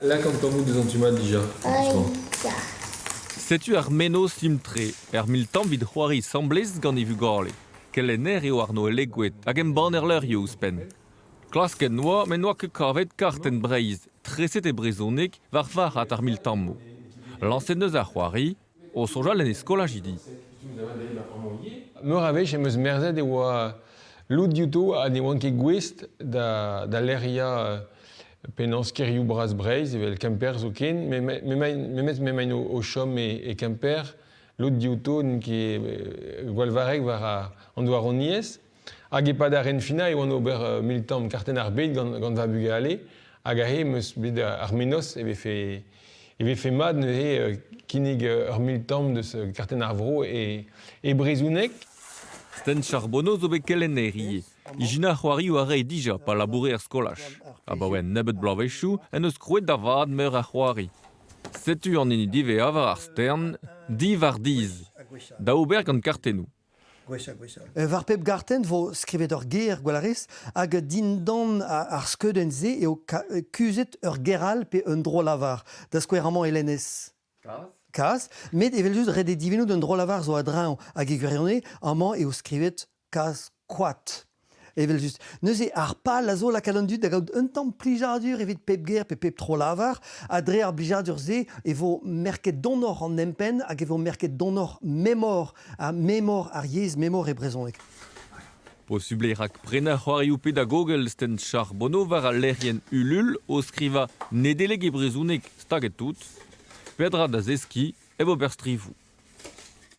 Lak an tammoù deus an tu mat dija. Setu ar mennozh simpl-tre, er miltamm evit c'hoari 'sambles gant e vugale. Kelenner eo Arno Elegoed hag embanner levrioù ouzhpenn. Klasket 'noa met n'oa ket kavet kartenn Breizh treset e brezhoneg war varc'had ar miltammoù. Lañset 'neus ar c'hoari o soñjal en e skolajidi. Meur a wech em eus merzet e oa lod diouto ha ne oant ket gouest da, da lec'hiañ penaos kêrioù bras Breizh evel Kemper zoken, memes m'emaint o chom e Kemper, lod diouto n'int ket gwall varrek war an douaroniezh. Hag e-pad ar ren-finañ e oan ober miltamm kartenn ar bed gant va bugale hag aze em eus bet ar mennozh e vefe e vefe mat neuze kinnig ur miltamm deus kartenn ar vro e e brezhoneg. Sten Charbonneau zo bet kelenner ivez. Ijinañ c'hoarioù a rae dija pa laboure er skolaj. Abaoe un nebeud bloavezhioù en deus krouet da vat meur a c'hoari. Setu an hini diwezhañ war ar stern, Diwar-dizh, da ober gant kartennoù. War pep gartenn vo skrivet ur ger, gwell a rez, hag dindan ar skeudenn-se eo kuzhet ur ger all pe un dro-lavar. Da skouer amañ e lennez. Kaz. Met evel-just ret eo divinout un dro-lavar zo a-dreñv hag e gwirionez amañ eo skrivet kaz koad. Evel-just. Neuze ar pal a zo lakaat an dud da gaout un tamm plijadur evit pep ger pe pep tro-lavar ha dre ar blijadur-se e vo merket donoc'h an empenn hag e vo merket donoc'h memor ha memor ar yezh memor e brezhoneg. Posubl eo rak prenañ c'hoarioù pedagogel Sten Charbonneau war al lec'hienn Ulul o skrivañ Nedeleg e brezhoneg staget tout. Peadra da zeskiñ hep ober strivoù.